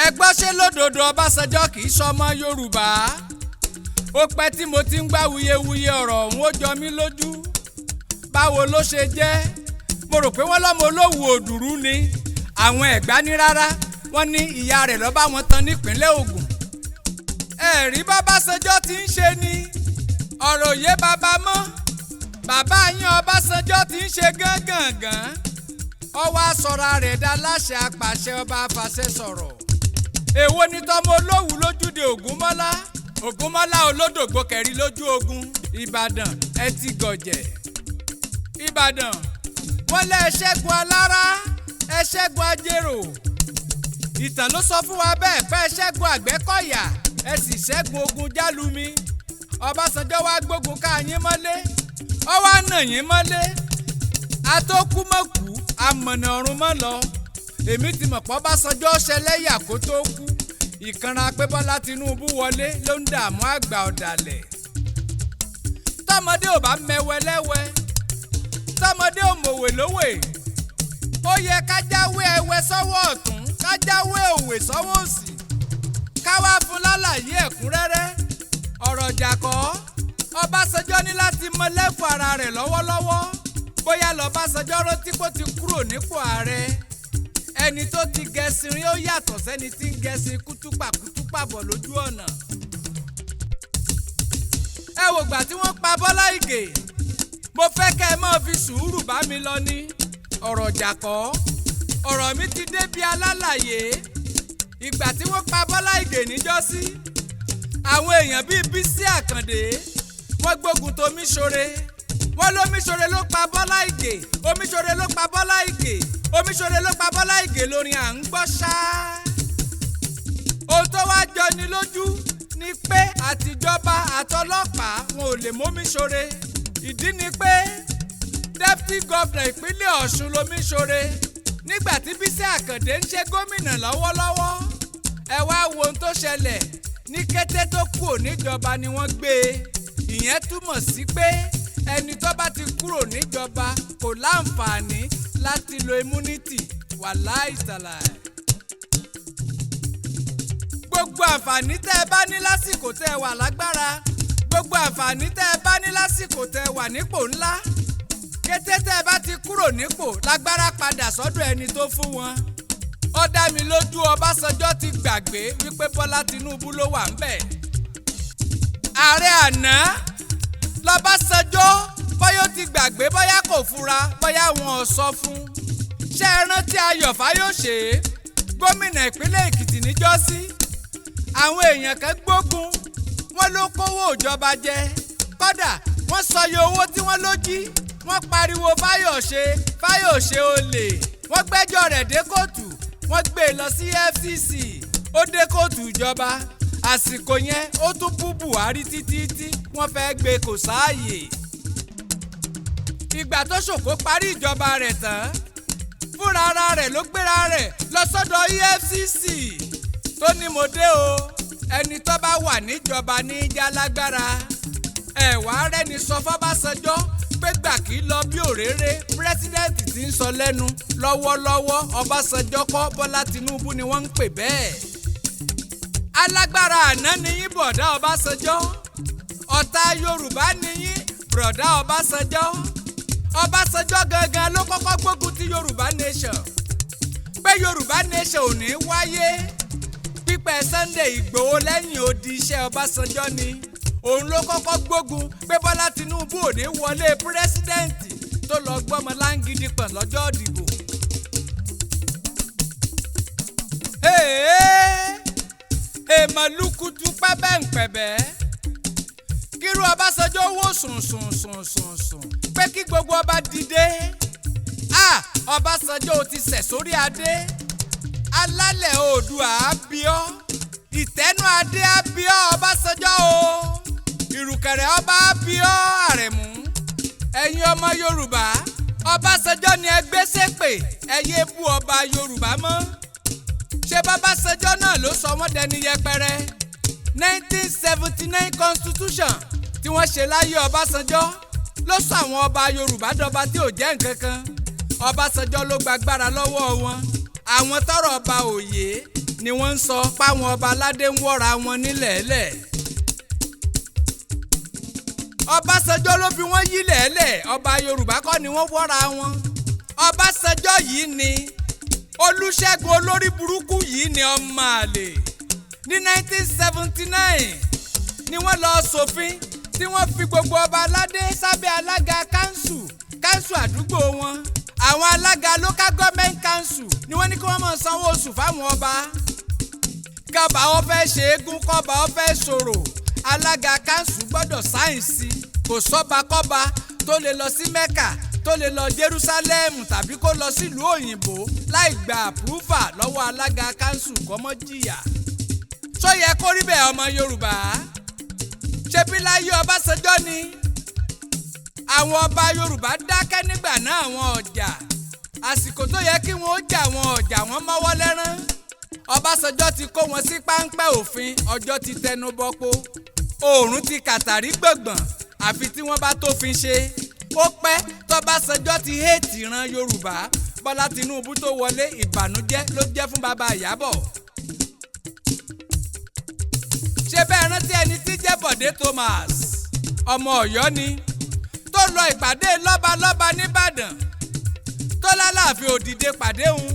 Ẹ gbọ́, ṣé lódodo Ọbásanjọ́ kì í sọmọ Yorùbá? Ó pẹ́ tí mo ti ń gbá wuyewuye ọ̀rọ̀ ọ̀hún, ó jọ mí lójú. Báwo ló ṣe jẹ́? Mo rò pé wọ́n lọ́mọ Olówu Òdùrú ni. Àwọn Ẹ̀gbá ní rárá, wọ́n ní ìyá rẹ̀ ló bá wọn tán nípínlẹ̀ Ògùn. Ẹ̀rí b'Ọbásanjọ́ ti ń ṣe ni ọ̀rọ̀ òye bàbá mọ́. Bàbá yín Ọbásanjọ́ ti ń ṣe gángangan, ó wá sọra rẹ̀ dá láṣẹ apàṣẹ, ọba afàṣẹ sọ̀rọ̀. Èwo ni tọmọ Olówu lójúde Ògúnmọ́lá? Ògúnmọ́lá olódògbò kẹrí lójú ogun Ìbàdàn. Ẹ ti gọ̀jẹ̀ Ìbàdàn, wọ́n lé ẹ ṣẹ́gun Alára, ẹ ṣẹ́gun Ajérò. Ìtàn ló sọ fún wa bẹ́ẹ̀ pé ẹ ṣẹ́gun Àgbẹ̀kọ̀yà, ẹ sì ṣẹ́gun ogun Jálumi. Ọbásanjọ́ wá gbógun ká yín mọ́lé, ó wá nà yín mọ́lé. Atókùmọ̀kù amọ̀nà ọ̀run mọ́ lọ. Èmi ti mọ̀ pé Ọbásanjọ́ ṣẹlẹ́yà kó tó kú. Ìkanra pé Bọ́lá Tinubu wọlé ló ń dààmú àgbà ọ̀dàlẹ̀. Tọmọdé ò bá mẹwẹ lẹ́wẹ́, tọmọdé ò mọ̀wé lówè, ó yẹ ká jáwé ẹwẹ sọ́wọ́ ọ̀tún, ká jáwé òwe sọ́wọ́ òsì, ká wá fún lálàyé ẹ̀kúnrẹ́rẹ́. Ọ̀rọ̀ jàkọ́, Ọbásanjọ́ ní láti mọ lẹ́fọ̀ ara rẹ̀ lọ́wọ́lọ́wọ́. Bóyá lọ́básanjọ́ rántí kó ti kúrò nípò ààrẹ. Ẹni tó ti gẹṣin rí, ó yàtọ̀ sẹ́ni tí ń gẹṣin kútúpà kútúpà bọ̀ lójú ọ̀nà. Ẹ wò gbà tí wọ́n pa Bọ́lá Ìgè. Mo fẹ́ kẹ́ ẹ máa fi sùúrù bá mi lọ ní ọ̀rọ̀ jàkọ́. Ọ̀rọ̀ mi ti débi alálàyé. Ìgbà tí wọ́n pa Bọ́lá Ìgè níjọ́sí, àwọn èèyàn bíi Bísí Àkàndé, wọ́n gbógun tó Omiṣore. Wọ́n lómiṣore ló pa Bọ́lá Ìgè, Omiṣore ló pa Bọ́lá Ìgè, Omiṣore ló pa Bọ́lá Ìgè lórí à ń gbọ́ ṣá. Ohun tó wá jọni lójú ni pé àtijọba àtọlọ́pàá wọn ò lè mómiṣore. Ìdí ni pé deputy governor ìpínlẹ̀ Ọ̀ṣun lómiṣore nígbà tí Bísí Àkàndé ń ṣe gómìnà lọ́wọ́lọ́wọ́. Ẹ wá wo ohun tó ṣẹlẹ̀: ní kété tó kúrò níjọba ni wọ́n gbé e. Ìyẹn túmọ̀ sí pé ẹni tó bá ti kúrò níjọba kò láǹfààní láti lo immunity. Wàláì tàlàì, gbogbo àǹfààní tẹ́ ẹ bá ní lásìkò tẹ́ ẹ wà lágbára, gbogbo àǹfààní tẹ́ ẹ bá ní lásìkò tẹ́ ẹ wà nípò ńlá, kété tẹ́ ẹ bá ti kúrò nípò, lágbára padà sọ́dọ̀ ẹni tó fún wọn. Ó dá mi lójú, Ọbásanjọ́ ti gbàgbé wípé Bọ́lá Tinubu ló wà ńbẹ̀. Ààrẹ àná lọ́básanjọ́, bóyá ó ti gbàgbé, bóyá kò fura, bóyá wọn ò sọ fún. Ṣé ẹ rántí Ayọ̀ Fáyọ̀ṣe, gómìnà ìpínlẹ̀ Èkìtì níjọ́sí? Àwọn èèyàn kan gbógun, wọ́n ló kówó ìjọba jẹ. Kódà wọ́n sọ iye owó tí wọ́n ló jí. Wọ́n pariwo Fáyọ̀ṣe, Fáyọ̀ṣe olè. Wọ́n gbẹ́jọ́ rẹ̀ dé kóòtù, wọ́n gbé e lọ sí EFCC. Ó dé kóòtù ìjọba. Àsìkò yẹn, ó tún bú Buhari títí tí wọ́n fẹ́ gbé, kò sáàyè. Ìgbà tó ṣòkó parí ìjọba rẹ̀ tán, fúnra ara rẹ̀ ló gbéra rẹ̀ lọ sọ́dọ̀ EFCC tó ní, "Mo dé o." Ẹni tó bá wà níjọba ní í já lágbára. Ẹ wàá rẹ́ni sọ f'Ọbásanjọ́ pé gbà kí lọ bí òréré. President tí ń sọ lẹ́nu lọ́wọ́lọ́wọ́, Ọbásanjọ́ kọ́, Bọ́lá Tinubu ni wọ́n ń pè bẹ́ẹ̀. Alágbára àná ni yín, bọ̀dá Ọbásanjọ́. Ọ̀tá Yorùbá ni yín, bọ̀dá Ọbásanjọ́. Ọbásanjọ́ gangan ló kọ́kọ́ gbógun ti Yorùbá nation, pé Yorùbá nation ò ní wáyé. Pípẹ́ Sunday Ìgbòho lẹ́yìn odi, iṣẹ́ Ọbásanjọ́ ni. Òun ló kọ́kọ́ gbógun pé Bọ́lá Tinubu ò ní wọlé president, tó lọ gbọ́mọ láǹgídí pọ̀n lọ́jọ́ ìdìbò. Èèmọ̀lúkutu pẹ́bẹ́ǹpẹ̀bẹ́. Kírú Ọbásanjọ́ wò sùn sùn sùn sùn sùn pé kí gbogbo ọba dìde. Ah, Ọbásanjọ́, ò ti sẹ̀ sórí adé. Alálẹ̀ Oòdùà á bí ọ́, ìtẹ́nu adé á bí ọ́, Ọbásanjọ́ o. Ìrùkẹ̀rẹ̀ ọba á bí ọ́, Àrẹ̀mú. Ẹ̀yin ọmọ Yorùbá, Ọbásanjọ́ ni ẹ gbé ṣépè. Ẹ yé bú ọba Yorùbá mọ́. Ṣé b'Ọbásanjọ́ náà ló sọ wọ́n dẹni yẹpẹrẹ? 1979 constitution tí wọ́n ṣe láyé Ọbásanjọ́ ló sọ àwọn ọba Yorùbá dọba tí ò jẹ́ nǹkan kan. Ọbásanjọ́ ló gbàgbára lọ́wọ́ wọn. Àwọn tọrọ ọba òye. Ni wọ́n ń sọ páwọn ọba aládé ń wọ́ra wọn nílẹ̀ẹ́lẹ̀. Ọbásanjọ́ ló fi wọ́n yí lẹ̀ẹ́lẹ̀, ọba Yorùbá kọ́ ni wọ́n wọ́ra wọn. Ọbásanjọ́ yìí ni Olúṣẹ́gun olórí burúkú yìí ni ọmọ àlè. Ní 1979 ni wọ́n lọ ṣòfin tí wọ́n fi gbogbo ọba aládé sábẹ́ alága kánsù kánsù àdúgbò wọn. Àwọn alága local government council ni wọ́n ní kí wọ́n máa sanwó oṣù fáwọn ọba. Kọba ó fẹ́ ṣe eégún, kọba ó fẹ́ sọ̀rọ̀, alága kánsù gbọ́dọ̀ sáyẹ̀nsì. Kò sọ́ba kọ́ba tó lè lọ sí Mẹ́kà, tó lè lọ Jerusalem tàbí kó lọ sílùú òyìnbó láì gba àpúrúfà lọ́wọ́ alága kánsù kọ́mọ́ jìyà. Ṣó yẹ kó rí bẹ́ẹ̀, ọmọ Yorùbá? Ṣebí láyé Ọbásanjọ́ ni àwọn ọba Yorùbá dákẹ́ nígbà náà, àwọn ọjà. Àsìkò tó yẹ kí wọ́n ó jà, àwọn ọjà wọn mọ́wọ́ lẹ́rán. Ọbásanjọ́ ti kó wọn sí páńpẹ́ òfin. Ọjọ́ ti tẹnu bọ́pọ̀, oòrùn ti kàtàrí gbọ̀ngbọ̀n, àfi tí wọ́n bá tófin ṣe. Ó pẹ́ tọ́básanjọ́ ti héètì ran Yorùbá. Bọ́lá Tinubu tó wọlé, ìbànújẹ́ ló jẹ́ fún bàbá Ìyábọ̀. Ṣé bẹ́ẹ̀ rántí ẹni tí jẹ́ Bọ̀dé Thomas, ọmọ Ọ̀yọ́ ni, tó lọ ìpàdé lọ́balọ́ba nìbàdàn, tó lálàáfin òdìdé pàdé òun?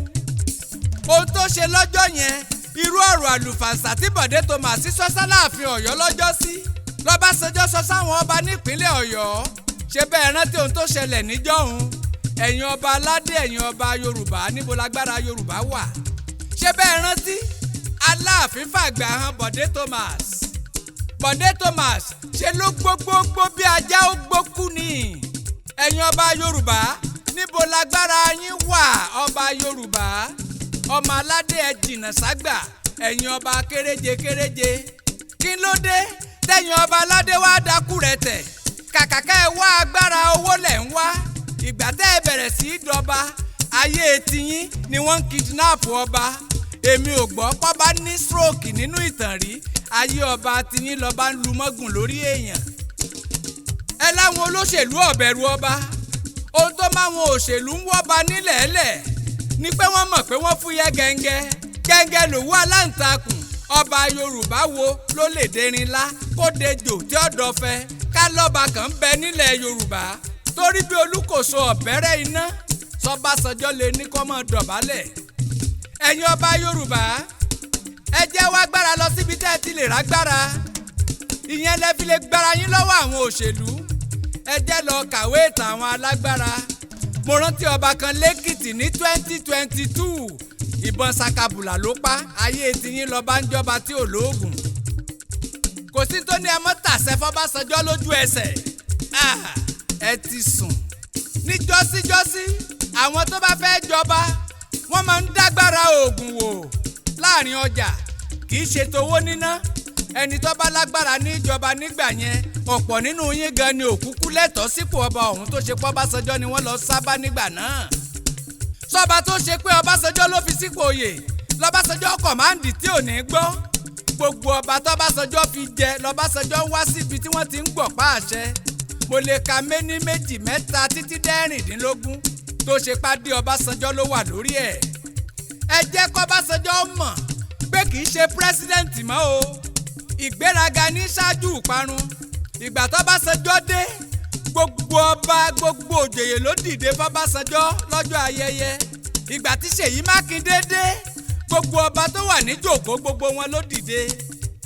Ohun tó ṣe lọ́jọ́ yẹn, irú ọ̀rọ̀ àlùfàǹsà tí Bọ̀dé Thomas sọ sáláàfin Ọ̀yọ́ lọ́jọ́ sí, lọ́básanjọ́ sọ sáwọn ọba nípínlẹ̀ Ọ̀yọ́. Ṣé bẹ́ẹ̀ rántí ohun tó ṣẹlẹ̀ níjọ́hun? Ẹ̀yin ọba aládé, ẹ̀yin ọba Yorùbá, níbo lágbára Yorùbá wà? Ṣé bẹ́ẹ̀ rántí? Aláàfin fàgbà hàn Bọ̀dé Thomas. Bọ̀dé Thomas ṣe ló gbogbogbò bí ajá ó gbókú ni. Ẹ̀yin ọba Yorùbá, níbo lágbára yín wà? Ọba Yorùbá, ọmọ aládé, ẹ jìnnà ságbà. Ẹ̀yin ọba kéréje kéréje, kí ló dé tẹ̀yin ọba aládé wá dákú rẹ̀ tẹ̀? Kàkà ká ẹ wá agbára, owó lẹ̀ ń wá. Ìgbà tẹ́ ẹ bẹ̀rẹ̀ sí í dọba, ayé tiyín ni wọ́n ń kidnap ọba. Èmi ò gbọ́ pọ́ba ní stroke nínú ìtàn rí. Ayé ọba tiyín lọ́ba ń lu mọ́gùn lórí èèyàn. Ẹ láwọn olóṣèlú ọ̀bẹ̀rù ọba. Ohun tó máwọn òṣèlú ń wọ́ba nílẹ̀ẹ́lẹ̀ ni pé wọ́n mọ̀ pé wọ́n fúyẹ́ gẹ́ngẹ́ gẹ́ngẹ́ lòwú aláǹtakùn. Ọba Yorùbá wo ló lè derin lá kó dejò tí ó dọ̀fẹ́? Ká lọ́ba kan ń bẹ nílẹ̀ Yorùbá torí bí Olúkòso ọ̀bẹ́rẹ́ iná sọbásanjọ́ lè ní kó máa dọ̀bálẹ̀. Ẹ̀yin ọba Yorùbá, ẹ jẹ́ wá gbára lọ síbi tẹ́ ẹ ti lè rágbára. Ìyẹn lẹ fi lè gbára yín lọ́wọ́ àwọn òṣèlú. Ẹ jẹ́ lọ kàwé ìtàn àwọn alágbára. Mo rántí ọba kan lẹ́kìtì ní 2022, ìbọn sakabula ló pa. Ayé tiyín lọ́ba ń jọba tí ò lóògùn. Kò sí tó ní ẹ mọ́ tàṣẹ fọbásanjọ́ lójú ẹsẹ̀. Ẹ ti sùn ní jọ́síjọ́sí. Àwọn tó bá fẹ́ jọba, wọ́n máa ń dágbára oògùn wò láàrin ọjà, kì í ṣe towó níná. Ẹni tó bá lágbára níjọba nígbà yẹn. Ọ̀pọ̀ nínú yín gan ni òkúkú lẹ́tọ̀ọ́ sípò ọba ọ̀hún tó ṣe pé Ọbásanjọ́ ni wọ́n lọ sábà nígbà náà. Sọba tó ṣe pé Ọbásanjọ́ ló fi sípò oyè lọ́básanjọ́ command tí ò ní gbọ́. Gbogbo ọba tọ́básanjọ́ fi jẹ lọ́básanjọ́ ń wá síbi tí wọ́n ti ń gbọ̀pá àṣẹ. Mo lè ka méní, méjì, mẹ́ta, títí dẹ́rìndínlógún tó ṣe pàdé Ọbásanjọ́ ló wà lórí ẹ̀. Ẹ jẹ́ kọ́básanjọ́ mọ̀ pé kì í ṣe president mọ́ o. Ìgbéraga ní ṣáájú ìparun. Ìgbà tọ́básanjọ́ dé, gbogbo ọba, gbogbo òjòyè ló dìde fọ́básanjọ́ lọ́jọ́ ayẹyẹ. Ìgbà tí Ṣèyí Mákindé dé, gbogbo ọba tó wà níjòkó, gbogbo wọn ló dìde.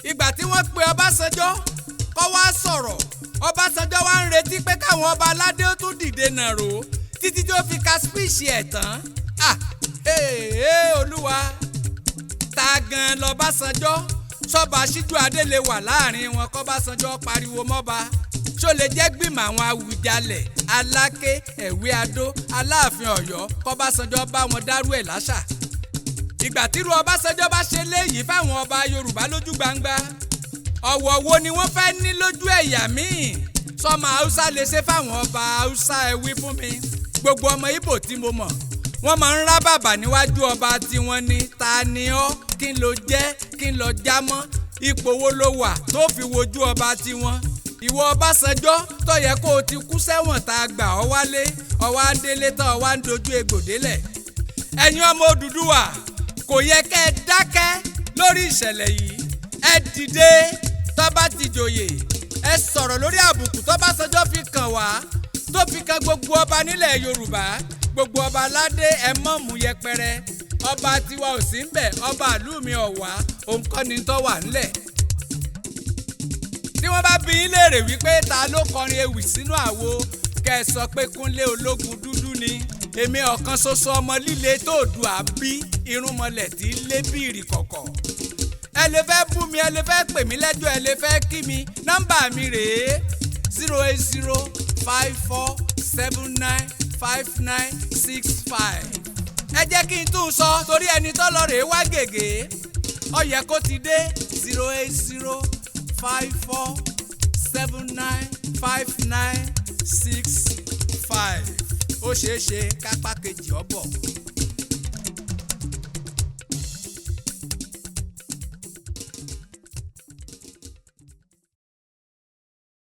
Ìgbà tí wọ́n pe Ọbásanjọ́ kó wá sọ̀rọ̀, Ọbásanjọ́ wá ń retí pé káwọn ọba aládé ó tún dìde nàró títí tó fi ka speech ẹ̀ tán. Ah, ee, olúwa, ta gan lọ́básanjọ́? Sọba Síjú Adé lè wà láàrin wọn kọ́básanjọ́ pariwo mọ́ba? Ṣó lè jẹ́ gbìmọ̀ àwọn Awùjalẹ̀, Aláké, Ẹ̀wí Adó, Aláàfin Ọ̀yọ́, kọ́básanjọ́ bá wọn dárú ẹ̀ láṣà? Ìgbà tírú Ọbásanjọ́ bá ṣe léyìí fáwọn ọba Yorùbá lójú gbangba, ọ̀wọ̀ wo ni wọ́n fẹ́ ní lójú ẹ̀yà míì? Sọmọ Haúsá lè ṣe fáwọn ọba Haúsá? Ẹ wí fún mi. Gbogbo ọmọ Ìgbò tí mo mọ̀, wọ́n máa ń rá bàbà níwájú ọba tiwọn ni. Ta ni ọ́? Kí n ló jẹ́? Kí n lọ já mọ́? Ipò wo ló wà tó fi wojú ọba tiwọn? Ìwọ Ọbásanjọ́ tó yẹ kó o ti kú sẹ́wọ̀n, tá a gbà ọ́ wálé, ọwọ́ adélé tán, ọwọ́ à ń dojú egbò délẹ̀. Ẹ̀yin ọmọ Odùduwà, Kò yẹ kẹ́ ẹ dákẹ́ lórí ìṣẹ̀lẹ̀ yìí. Ẹ dìde, tọ́ba ti jòyè, ẹ sọ̀rọ̀ lórí àbùkù tọ́básanjọ́ fi kàn wá, tó fi kan gbogbo ọba nílẹ̀ Yorùbá, gbogbo ọba aládé. Ẹ mọ̀ mú yẹpẹrẹ ọba tiwa ò sí ń bẹ̀, ọba ìlú mi ọ̀wá òun kọ́ ni tó wà ńlẹ̀. Tí wọ́n bá bi yín léèrè wípé ta ló kọrin ewì sínú àwo, kẹ́ ẹ sọ pé Kúnlé Ológun Dúdú ni. Èmi ọ̀kan ṣoṣo ọmọ líle tó dù àbí irúnmọlẹ̀ tí lé bìrì kọ̀kọ̀. Ẹ lè fẹ́ bú mi, ẹ lè fẹ́ pè mí lẹ́jọ́, ẹ lè fẹ́ kí mi. Nọ́mbà mi rèé: 08054795965. Ẹ jẹ́ kí n tún sọ torí ẹni tó lọ rèé wá gègé, ó yẹ kó ti dé: 08054795965. Ó ṣeé ṣe kápá kejì ọ̀bọ̀.